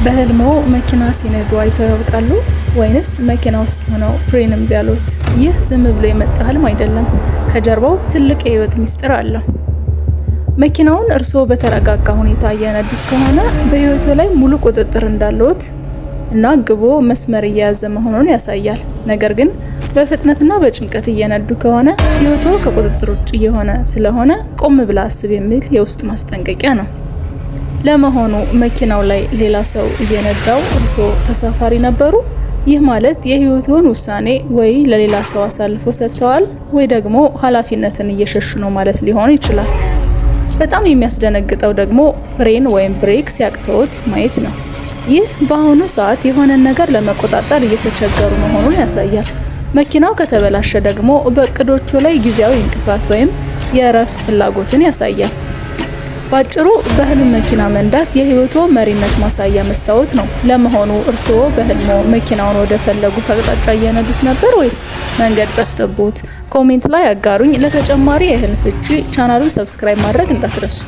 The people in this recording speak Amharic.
በህልሞ መኪና ሲነዱ አይተው ያውቃሉ? ወይንስ መኪና ውስጥ ሆነው ፍሬን እምቢ አሎት? ይህ ዝም ብሎ የመጣ ህልም አይደለም። ከጀርባው ትልቅ የህይወት ምስጢር አለው። መኪናውን እርስዎ በተረጋጋ ሁኔታ እየነዱት ከሆነ በህይወቱ ላይ ሙሉ ቁጥጥር እንዳለዎት እና ግቦ መስመር እየያዘ መሆኑን ያሳያል። ነገር ግን በፍጥነትና በጭንቀት እየነዱ ከሆነ ህይወቶ ከቁጥጥር ውጭ እየሆነ ስለሆነ ቆም ብለህ አስብ የሚል የውስጥ ማስጠንቀቂያ ነው። ለመሆኑ መኪናው ላይ ሌላ ሰው እየነዳው እርስዎ ተሳፋሪ ነበሩ? ይህ ማለት የህይወትዎን ውሳኔ ወይ ለሌላ ሰው አሳልፎ ሰጥተዋል ወይ ደግሞ ኃላፊነትን እየሸሹ ነው ማለት ሊሆን ይችላል። በጣም የሚያስደነግጠው ደግሞ ፍሬን ወይም brake ሲያቅተዎት ማየት ነው። ይህ በአሁኑ ሰዓት የሆነን ነገር ለመቆጣጠር እየተቸገሩ መሆኑን ያሳያል። መኪናው ከተበላሸ ደግሞ በእቅዶቹ ላይ ጊዜያዊ እንቅፋት ወይም የእረፍት ፍላጎትን ያሳያል። ባጭሩ በህልም መኪና መንዳት የህይወቶ መሪነት ማሳያ መስታወት ነው። ለመሆኑ እርስዎ በህልሞ መኪናውን ወደ ፈለጉት አቅጣጫ እየነዱት ነበር ወይስ መንገድ ጠፍቶቦት? Comment ላይ አጋሩኝ። ለተጨማሪ የህልም ፍቺ ቻናሉን subscribe ማድረግ እንዳትረሱ።